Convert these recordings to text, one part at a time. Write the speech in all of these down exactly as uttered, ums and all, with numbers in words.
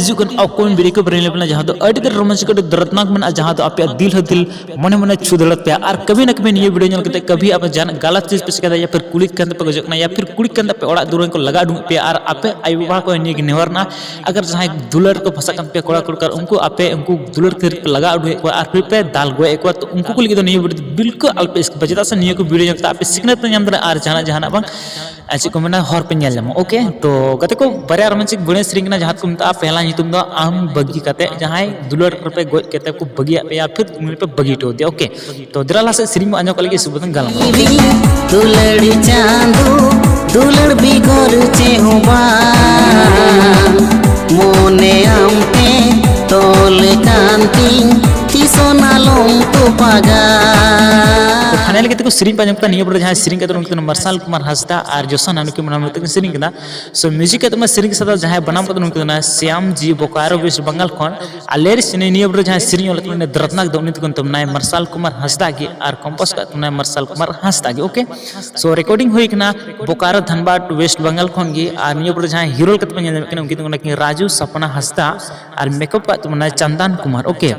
ᱦᱤᱡᱩᱜ ᱠᱟᱱ ᱟᱯᱠᱚᱢᱤᱝ ᱵᱷᱤᱰᱤᱭᱳ ᱠᱚ ᱵᱟᱨᱮ ᱞᱟᱹᱭ ᱵᱚᱱᱟ, ᱡᱟᱦᱟᱸ ᱫᱚ ᱟᱹᱰᱤ ᱛᱮᱫ ᱨᱳᱢᱟᱱᱪᱚᱠ, ᱟᱹᱰᱤ ᱫᱚᱨᱫᱽᱱᱟᱠ ᱢᱮᱱᱟᱜᱼᱟ, ᱡᱟᱦᱟᱸ ᱫᱚ ᱟᱯᱮᱭᱟᱜ ᱫᱤᱞ ᱦᱚᱸ ᱫᱤᱞ, ᱢᱚᱱᱮ ᱢᱚᱱᱮ ᱪᱷᱩ ᱫᱟᱲᱮ ᱯᱮᱭᱟ᱾ ᱟᱨ ᱠᱟᱵᱷᱤ ᱱᱟ ᱠᱟᱵᱷᱤ ᱱᱤᱭᱟᱹ ᱵᱷᱤᱰᱤᱭᱳ ᱧᱮᱞ ᱠᱟᱛᱮ ᱠᱟᱵᱷᱤ ᱟᱯᱮ ᱡᱟᱦᱟᱱᱟᱜ ᱜᱟᱞᱟᱛ ᱪᱤᱡᱽ ᱯᱮ ᱪᱤᱠᱟᱹᱭᱟ, ᱭᱟ ᱯᱷᱤᱨ ᱠᱩᱲᱤ ᱠᱟᱱ ᱛᱮᱯᱮ ᱜᱚᱡᱚᱜ ᱠᱟᱱᱟ, ᱭᱟ ᱯᱷᱤᱨ ᱠᱩᱲᱤ ᱠᱟᱱ ᱛᱮᱯᱮ ᱚᱲᱟᱜ ᱫᱩᱣᱟᱹᱨ ᱠᱚ ᱞᱟᱜᱟ ᱩᱰᱩᱠ ᱯᱮᱭᱟ, ᱟᱨ ᱟᱯᱮ ᱟᱭᱳ ᱵᱟᱵᱟ ᱠᱚ ᱱᱤᱭᱟᱹ ᱜᱮ ᱱᱮᱦᱚᱨ ᱨᱮᱱᱟᱜ, ᱟᱜᱟᱨ ᱡᱟᱦᱟᱸᱭ ᱫᱩᱞᱟᱹᱲ ᱠᱚ ᱯᱷᱟᱸᱥᱟᱜ ᱠᱟᱱ ᱛᱟᱯᱮᱭᱟ ᱠᱚᱲᱟ ᱠᱩᱲᱤ, ᱟᱨ ᱩᱱᱠᱩ ᱟᱯᱮ ᱩᱱᱠᱩ ᱫᱩᱞᱟᱹᱲ ᱠᱷᱟᱹᱛᱤᱨ ᱯᱮ ᱞᱟᱜᱟ ᱩᱰᱩᱠᱮᱫ ᱠᱚᱣᱟ ᱟᱨ ᱯᱷᱤᱨ ᱯᱮ ᱫᱟᱞ ᱜᱚᱡᱮᱫ ᱠᱚᱣᱟ, ᱛᱚ ᱩᱱᱠᱩ ᱠᱚ ᱞᱟᱹᱜᱤᱫ ᱫᱚ ᱱᱤᱭᱟᱹ ᱵᱷᱤᱰᱤᱭᱳ ᱫᱚ ᱵᱤᱞᱠᱩᱞ ᱟᱞᱚᱯᱮ skip ᱟ, ᱪᱮᱫᱟᱜ ᱥᱮ ᱱᱤᱭᱟᱹ ᱠᱚ ᱵᱷᱤᱰᱤᱭᱳ ᱧᱮᱞ ᱠᱟᱛᱮ ᱟᱯᱮ ᱥᱤᱠᱷᱱᱟᱹᱛ ᱯᱮ ᱧᱟᱢ ᱫᱟᱲᱮᱭᱟᱜᱼᱟ ᱟᱨ ᱡᱟᱦᱟᱱᱟᱜ ᱡᱟᱦᱟᱱᱟᱜ ᱵᱟᱝ ᱟᱨ ᱪᱮᱫ ᱠᱚ ᱢᱮᱱᱟ, ᱦᱚᱨ ᱯᱮ ᱧᱮᱞ ᱧᱟᱢᱟ᱾ ᱳᱠᱮ, ᱛᱚ ᱜᱟᱛᱮ ᱠᱚ, ᱵᱟᱨᱭᱟ ᱨᱳᱢᱟᱱᱪᱤᱠ ᱵᱟᱹᱲᱤᱡ ᱥᱮᱨᱮᱧ ᱠᱟᱱᱟ, ᱡᱟᱦᱟᱸ ᱫᱚᱠᱚ ᱢᱮᱛᱟᱜᱼᱟ ᱯᱮᱦᱞᱟ ᱧᱩᱛᱩᱢ ᱫᱚ ᱟᱢ ᱵᱟᱹᱜᱤ ᱠᱟᱛᱮ, ᱡᱟᱦᱟᱸᱭ ᱫᱩᱞᱟᱹᱲ ᱨᱮᱯᱮ ᱜᱚᱡ ᱠᱟᱛᱮ ᱠᱚ ᱵᱟᱹᱜᱤᱭᱟᱫ ᱯᱮᱭᱟ, ᱯᱷᱤᱨ ᱩᱱᱤ ᱯᱮ ᱵᱟᱹᱜᱤ ᱦᱚᱴᱚ ᱟᱫᱮᱭᱟ᱾ ᱳᱠᱮ, ᱛᱚ ᱫᱮᱞᱟ ᱞᱟᱦᱟ ᱥᱮᱫ ᱥᱮᱨᱮᱧ ᱵᱚᱱ ᱟᱸᱡᱚᱢ ᱠᱟᱜ ᱞᱮᱜᱮ, ᱥᱩᱵᱟᱹᱫ ᱜᱟᱞᱢᱟᱨᱟᱣ᱾ ᱫᱩᱞᱟᱹᱲ ᱪᱟᱸᱫᱚ, ᱫᱩᱞᱟᱹᱲ ᱵᱮᱜᱚᱨ ᱪᱮᱫ ᱦᱚᱸ ᱵᱟᱝ, ᱢᱚᱱᱮ ᱟᱢ ᱛᱮ ᱛᱚᱞ ᱠᱟᱱ ᱛᱤᱧ, ᱛᱤᱥ ᱦᱚᱸ ᱟᱞᱚᱢ ᱛᱚᱯᱟᱜᱟ᱾ ᱯᱷᱟᱭᱱᱟᱞ ᱠᱟᱛᱮ ᱠᱚ ᱥᱮᱨᱮᱧ ᱯᱮ ᱟᱸᱡᱚᱢ ᱠᱮᱫᱟ᱾ ᱱᱤᱭᱟᱹ ᱯᱚᱨᱮ ᱡᱟᱦᱟᱸᱭ ᱥᱮᱨᱮᱧ ᱠᱟᱫᱟ ᱩᱱᱠᱩ ᱫᱚ ᱢᱟᱨᱥᱟᱞ ᱠᱩᱢᱟᱨ ᱦᱟᱸᱥᱫᱟ ᱟᱨ ᱡᱚᱥᱟᱱ ᱟᱱᱩᱠᱤ ᱢᱮᱱᱟᱢ ᱛᱟᱹᱠᱤᱱ ᱥᱮᱨᱮᱧ ᱠᱟᱫᱟ᱾ ᱥᱳ ᱢᱤᱭᱩᱡᱤᱠ ᱠᱟᱛᱮ ᱢᱟ ᱥᱮᱨᱮᱧ ᱥᱟᱫᱟ ᱡᱟᱦᱟᱸᱭ ᱵᱟᱱᱟᱢ ᱠᱟᱫᱟ ᱩᱱᱠᱩ ᱫᱚ ᱱᱟ ᱥᱭᱟᱢ ᱡᱤ ᱵᱳᱠᱟᱨᱳ ᱣᱮᱥᱴ ᱵᱟᱝᱜᱟᱞ ᱠᱷᱚᱱ᱾ ᱟᱨ ᱞᱮᱨᱤᱥ ᱱᱤᱭᱟᱹ ᱯᱚᱨᱮ ᱡᱟᱦᱟᱸᱭ ᱥᱮᱨᱮᱧ ᱚᱞ ᱠᱟᱫᱟ ᱩᱱᱤ ᱫᱨᱟᱛᱱᱟᱜ ᱫᱚ ᱩᱱᱤ ᱫᱚᱠᱚ ᱢᱮᱛᱟᱭ ᱢᱟᱨᱥᱟᱞ ᱠᱩᱢᱟᱨ ᱦᱟᱸᱥᱫᱟ ᱜᱮ ᱟᱨ ᱠᱚᱢᱯᱳᱡᱽ ᱠᱟᱜ ᱛᱟᱵᱚᱱᱟᱭ ᱢᱟᱨᱥᱟᱞ ᱠᱩᱢᱟᱨ ᱦᱟᱸᱥᱫᱟ ᱜᱮ᱾ ᱳᱠᱮ, ᱥᱳ ᱨᱮᱠᱚᱨᱰᱤᱝ ᱦᱩᱭ ᱠᱟᱱᱟ ᱵᱳᱠᱟᱨᱳ ᱫᱷᱟᱱᱵᱟᱫᱽ ᱣᱮᱥᱴ ᱵᱟᱝᱜᱟᱞ ᱠᱷᱚᱱ ᱜᱮ᱾ ᱟᱨ ᱱᱤᱭᱟᱹ ᱯᱚᱨᱮ ᱡᱟᱦᱟᱸᱭ ᱦᱤᱨᱳ ᱞᱮᱠᱟᱛᱮ ᱯᱮ ᱧᱮᱞ ᱧᱟᱢᱮᱫ ᱠᱤᱱᱟ ᱩᱱᱠᱤᱱ ᱫᱚ ᱠᱟᱱᱟ ᱠᱤᱱ ᱨᱟᱡᱩ ᱥᱟᱯᱱᱟ ᱦᱟᱸᱥᱫᱟ ᱟᱨ ᱢᱮᱠᱟᱯ ᱠᱟᱜ ᱛᱟᱵᱚᱱᱟᱭ ᱪᱟᱱᱫᱟᱱ ᱠᱩᱢᱟᱨ᱾ ᱳᱠᱮ,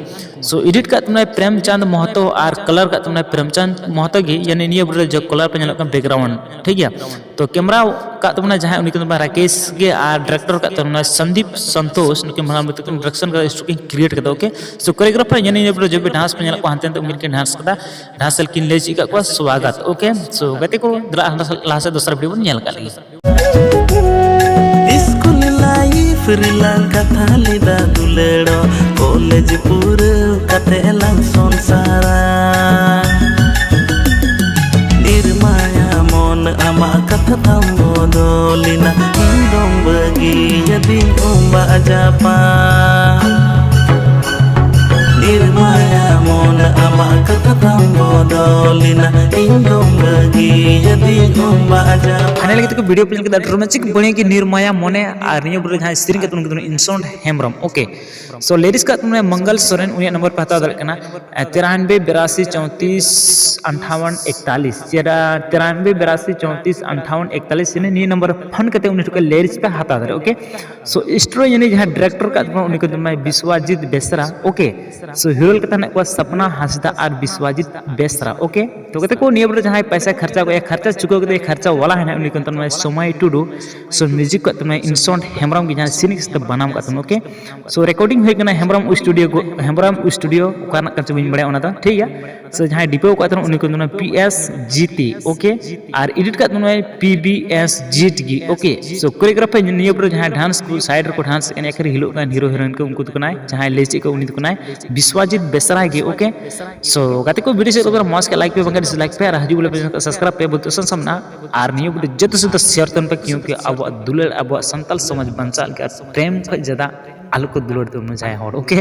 ᱥᱳ ᱮᱰᱤᱴ ᱠᱟᱜ ᱛᱟᱵᱚᱱᱟᱭ ᱯᱨᱮᱢᱪᱟᱸᱫᱽ ᱢᱚᱦᱛᱚ ᱟᱨ ᱠᱟᱞᱟᱨ ᱠᱟᱜ ᱛᱟᱵᱚᱱᱟᱭ ᱯᱨᱮᱢᱪᱟᱸᱫᱽ ᱢᱚᱦᱛᱚ ᱜᱮ, ᱭᱟᱱᱤ ᱱᱤᱭᱟᱹ ᱯᱚᱨᱮ ᱡᱚ ᱠᱟᱞᱟᱨ ᱯᱮ ᱧᱮᱞᱚᱜ ᱠᱟᱱᱟ ᱵᱮᱠᱜᱨᱟᱣᱩᱱᱰ, ᱴᱷᱤᱠ ᱜᱮᱭᱟ᱾ ᱛᱚ ᱠᱮᱢᱨᱟ ᱠᱟᱜ ᱛᱟᱵᱚᱱᱟ ᱡᱟᱦᱟᱸᱭ, ᱩᱱᱤ ᱠᱚ ᱢᱮᱛᱟᱭ ᱨᱟᱠᱮᱥ ᱜᱮ, ᱟᱨ ᱰᱤᱨᱮᱠᱴᱚᱨ ᱠᱟᱜ ᱛᱟᱵᱚᱱᱟ ᱥᱚᱱᱫᱤᱯ ᱥᱚᱱᱛᱳᱥ, ᱱᱩᱠᱤᱱ ᱵᱟᱱᱟᱨ ᱢᱤᱫ ᱛᱮᱠᱤᱱ ᱰᱤᱨᱮᱠᱥᱚᱱ ᱠᱟᱫᱟ, ᱥᱴᱳᱨᱤ ᱠᱤᱱ ᱠᱨᱤᱭᱮᱴ ᱠᱟᱫᱟ᱾ ᱳᱠᱮ, ᱥᱳ ᱠᱳᱨᱤᱭᱳᱜᱨᱟᱯᱷᱟᱨ ᱧᱮᱞ ᱧᱮᱞ ᱯᱚᱨᱮ ᱡᱚᱵ ᱰᱟᱱᱥ ᱯᱮ ᱧᱮᱞ ᱠᱚᱣᱟ, ᱦᱟᱱᱛᱮ ᱱᱟᱛᱮ ᱩᱱᱠᱤᱱ ᱠᱤᱱ ᱰᱟᱱᱥ ᱠᱟᱫᱟ, ᱰᱟᱱᱥ ᱞᱟᱹᱜᱤᱫ ᱠᱤᱱ ᱞᱟᱹᱭ ᱪᱮᱫ ᱠᱟᱜ ᱠᱚᱣᱟ ᱥᱣᱟᱜᱟᱛ᱾ ᱳᱠᱮ, ᱥᱳ ᱜᱟᱛᱮ ᱠᱚ, ᱫᱮᱞᱟ ᱞᱟᱦᱟ ᱥᱮᱫ ᱫᱚᱥᱨᱟ ᱵᱷᱤᱰᱤᱭᱳ ᱵᱚᱱ ᱧᱮᱞ ᱠᱟᱜ ᱞᱮᱜᱮ᱾ ᱥᱠᱩᱞ ᱞᱟᱭᱤᱯᱷ ᱨᱮᱞᱟᱝ ᱠᱟᱛᱷᱟ ᱞᱮᱫᱟ ᱫᱩᱞᱟᱹᱲᱚᱜ, ᱠᱚᱞᱮᱡᱽ ᱯᱩᱨᱟᱹᱣ ᱠᱟᱛᱮ ᱞᱟᱝ ᱥᱚᱝᱥᱟᱨᱟ᱾ ᱱᱤᱨᱢᱟᱭᱟ ᱢᱚᱱ ᱟᱢᱟᱜ ᱠᱟᱛᱷᱟ ᱛᱟᱢ ᱵᱚᱫᱚᱞᱮᱱᱟ, ᱤᱧ ᱫᱚᱢ ᱵᱟᱹᱜᱤᱭᱟᱫᱤᱧ ᱩᱢᱵᱟ ᱡᱟᱯᱟ᱾ ᱱᱤᱨᱢᱟᱭᱟ ᱢᱚᱱ ᱟᱢᱟᱜ ᱠᱟᱛᱷᱟ ᱛᱟᱢ ᱵᱚᱫᱚᱞᱮᱱᱟ ᱤᱧ ᱦᱚᱸ ᱵᱟᱹᱜᱤᱭᱟᱹᱫᱤᱧ ᱦᱚᱸ ᱵᱟᱡᱟᱣ᱾ ᱯᱷᱟᱭᱱᱟᱞ ᱠᱟᱛᱮ ᱠᱚ ᱵᱷᱤᱰᱤᱭᱳ ᱯᱞᱮ ᱠᱮᱫᱟ ᱰᱨᱟᱢᱟ ᱪᱤᱠ ᱵᱚᱱᱮ ᱠᱤ ᱱᱤᱨᱢᱟᱭᱟ ᱢᱚᱱᱮ ᱟᱨ ᱱᱤᱭᱟᱹ ᱵᱚᱞᱮ ᱡᱟᱦᱟᱸᱭ ᱥᱮᱨᱮᱧ ᱠᱟᱛᱮ ᱩᱱᱠᱩ ᱫᱚ ᱤᱱᱥᱚᱱᱴ ᱦᱮᱢᱵᱨᱚᱢ᱾ ᱳᱠᱮ, ᱥᱳ ᱞᱤᱨᱤᱠᱥ ᱠᱟᱜ ᱛᱟᱵᱚᱱᱟᱭ ᱢᱚᱝᱜᱚᱞ ᱥᱚᱨᱮᱱ, ᱩᱱᱤᱭᱟᱜ ᱱᱚᱢᱵᱚᱨ ᱯᱮ ᱦᱟᱛᱟᱣ ᱫᱟᱲᱮᱭᱟᱜ ᱠᱟᱱᱟ ᱛᱤᱨᱟᱱᱵᱮ ᱵᱤᱨᱟᱥᱤ ᱪᱚᱣᱛᱤᱥ ᱟᱱᱴᱷᱟᱣᱚᱱ ᱮᱠᱛᱟᱞᱤᱥ, ᱛᱤᱨᱟᱱᱵᱮ ᱵᱤᱨᱟᱥᱤ ᱪᱚᱣᱛᱤᱥ ᱟᱱᱴᱷᱟᱣᱚᱱ ᱮᱠᱛᱟᱞᱤᱥ, ᱱᱤᱭᱟᱹ ᱱᱚᱢᱵᱚᱨ ᱯᱷᱳᱱ ᱠᱟᱛᱮ ᱩᱱᱤ ᱴᱷᱮᱱ ᱠᱷᱚᱱ ᱞᱤᱨᱤᱠᱥ ᱯᱮ ᱦᱟᱛᱟᱣ ᱫᱟᱲᱮᱭᱟᱜᱼᱟ᱾ ᱳᱠᱮ, ᱥᱳ ᱥᱴᱳᱨᱤ ᱡᱟᱹᱱᱤᱡ ᱡᱟᱦᱟᱸᱭ ᱰᱤᱨᱮᱠᱴᱚᱨ ᱠᱟᱜ ᱛᱟᱵᱚᱱᱟ ᱩᱱᱤ ᱠᱚ ᱢᱮᱛᱟᱭ ᱵᱤᱥᱣᱟᱡᱤᱛ ᱵᱮᱥᱨᱟ᱾ ᱳᱠᱮ, ᱥᱳ ᱦᱤᱨᱳ ᱞᱮᱠᱟᱛᱮ ᱦᱮᱱᱟᱜ ᱠᱚᱣᱟ ᱥᱟᱯᱱᱟ ᱦᱟᱸᱥᱫᱟ ᱟᱨ ᱵᱤᱥᱣᱟᱡᱤᱛ ᱵᱮᱥᱨᱟ᱾ ᱳᱠᱮ, ᱛᱚ ᱜᱟᱛᱮ ᱠᱚ, ᱱᱤᱭᱟᱹ ᱵᱚᱞᱮ ᱡᱟᱦᱟᱸᱭ ᱯᱚᱭᱥᱟ ᱠᱷᱚᱨᱪᱟ ᱠᱚ, ᱠᱷᱚᱨᱪᱟ ᱪᱩᱠᱟᱹᱣ ᱠᱟᱛᱮ ᱠᱷᱚᱨᱪᱟ ᱣᱟᱞᱟ ᱦᱮᱱᱟᱭ ᱩᱱᱤ ᱠᱚ ᱢᱮᱛᱟᱭ ᱥᱚᱢᱟᱭ ᱴᱩᱰᱩ᱾ ᱥᱳ ᱢᱤᱭᱩᱡᱤᱠ ᱠᱟᱜ ᱛᱟᱵᱚᱱᱟᱭ ᱤᱱᱥᱚᱱᱴ ᱦᱮᱢᱵᱨᱚᱢ ᱜᱮ ᱡᱟᱦᱟᱸᱭ ᱥᱮᱨᱮᱧ ᱥᱟᱛᱮ ᱵᱟᱱᱟᱢ ᱠᱟᱜ ᱛᱟᱵᱚᱱᱟ᱾ ᱳᱠᱮ, ᱥᱳ ᱨᱮᱠᱚᱨᱰᱤᱝ ᱦᱩᱭ ᱠᱟᱱᱟ ᱦᱮᱢᱵᱨᱚᱢ ᱥᱴᱩᱰᱤᱭᱳ, ᱦᱮᱢᱵᱨᱚᱢ ᱥᱴᱩᱰᱤᱭᱳ, ᱚᱠᱟ ᱨᱮᱱᱟᱜ ᱠᱟᱱ ᱪᱚ ᱵᱟᱹᱧ ᱵᱟᱲᱟᱭᱟ ᱚᱱᱟ ᱫᱚ, ᱴᱷᱤᱠ ᱜᱮᱭᱟ᱾ ᱥᱳ ᱡᱟᱦᱟᱸᱭ ᱰᱤᱯᱮ ᱟᱠᱟᱫ ᱛᱟᱦᱮᱱᱟ ᱩᱱᱤ ᱠᱚ ᱢᱮᱛᱟᱭ P S G T. Okay, ᱟᱨ ᱮᱰᱤᱴ ᱠᱟᱜ ᱛᱟᱦᱮᱱᱟᱭ P B S G T ᱜᱮ᱾ ᱳᱠᱮ, ᱥᱳ ᱠᱳᱨᱤᱭᱳᱜᱨᱟᱯᱷᱟᱨ ᱱᱤᱭᱟᱹ ᱯᱚᱨᱮ ᱡᱟᱦᱟᱸᱭ ᱰᱟᱱᱥ ᱠᱚ ᱥᱟᱭᱤᱰ ᱨᱮᱠᱚ ᱰᱟᱱᱥ ᱮᱫ ᱠᱟᱱᱟ, ᱮᱠᱷᱮᱱ ᱦᱤᱞᱳᱜ ᱠᱟᱱ ᱦᱤᱨᱳ ᱦᱤᱨᱳᱭᱤᱱ ᱠᱚ, ᱩᱱᱠᱩ ᱫᱚ ᱠᱟᱱᱟᱭ ᱡᱟᱦᱟᱸᱭ ᱞᱟᱹᱭ ᱪᱮᱫ ᱠᱚ, ᱩᱱᱤ ᱫᱚ ᱠᱟᱱᱟᱭ ᱵᱤᱥᱣᱟᱡᱤᱛ ᱵᱮᱥᱨᱟ ᱜᱮ᱾ ᱳᱠᱮ, ᱥᱳ ᱜᱟᱛᱮ ᱠᱚ, ᱵᱷᱤᱰᱤᱭᱳ ᱪᱮᱫ ᱞᱮᱠᱟ ᱢᱚᱡᱽ ᱠᱷᱟᱱ ᱞᱟᱭᱤᱠ ᱯᱮ, ᱵᱟᱝᱠᱷᱟᱱ ᱰᱤᱥᱞᱟᱭᱤᱠ ᱯᱮ, ᱟᱨ ᱦᱤᱡᱩᱜ ᱵᱚᱞᱮ ᱯᱮ ᱥᱟᱵᱥᱠᱨᱟᱭᱤᱵ ᱯᱮ, ᱵᱚᱞᱛᱮ ᱥᱟᱱ ᱥᱟᱢᱱᱟ᱾ ᱟᱨ ᱱᱤᱭᱟᱹ ᱵᱷᱤᱰᱤᱭᱳ ᱡᱚᱛᱚ ᱥᱮᱫ ᱥᱮᱭᱟᱨ ᱛᱟᱵᱚᱱ ᱯᱮ, ᱠᱤᱭᱩᱸᱠᱤ ᱟᱵᱚᱣᱟᱜ ᱫᱩᱞᱟᱹᱲ, ᱟᱵᱚᱣᱟᱜ ᱥᱟᱱᱛᱟᱞ ᱥᱚᱢᱟᱡᱽ ᱵᱟᱧᱪᱟᱣ ᱞᱟᱹᱜᱤᱫ ᱟᱨ ᱯᱨᱮᱢ ᱠᱷᱚᱱ ᱡᱟᱫᱟ ᱟᱞᱚ ᱠᱚ ᱫᱩᱞᱟᱹᱲ ᱛᱟᱵᱚᱱ ᱡᱟᱦᱟᱸᱭ ᱦᱚᱲ᱾ ᱳᱠᱮ,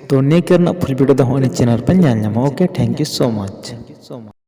ᱛᱚ ᱱᱤᱭᱟᱹ ᱠᱚᱨᱮᱱᱟᱜ ᱯᱷᱩᱞ ᱵᱷᱤᱰᱤᱭᱳ ᱫᱚ ᱦᱚᱸᱜᱼᱚᱭ ᱪᱮᱱᱮᱞ ᱯᱮ ᱧᱮᱞ ᱧᱟᱢᱟ᱾ Okay, thank you so much᱾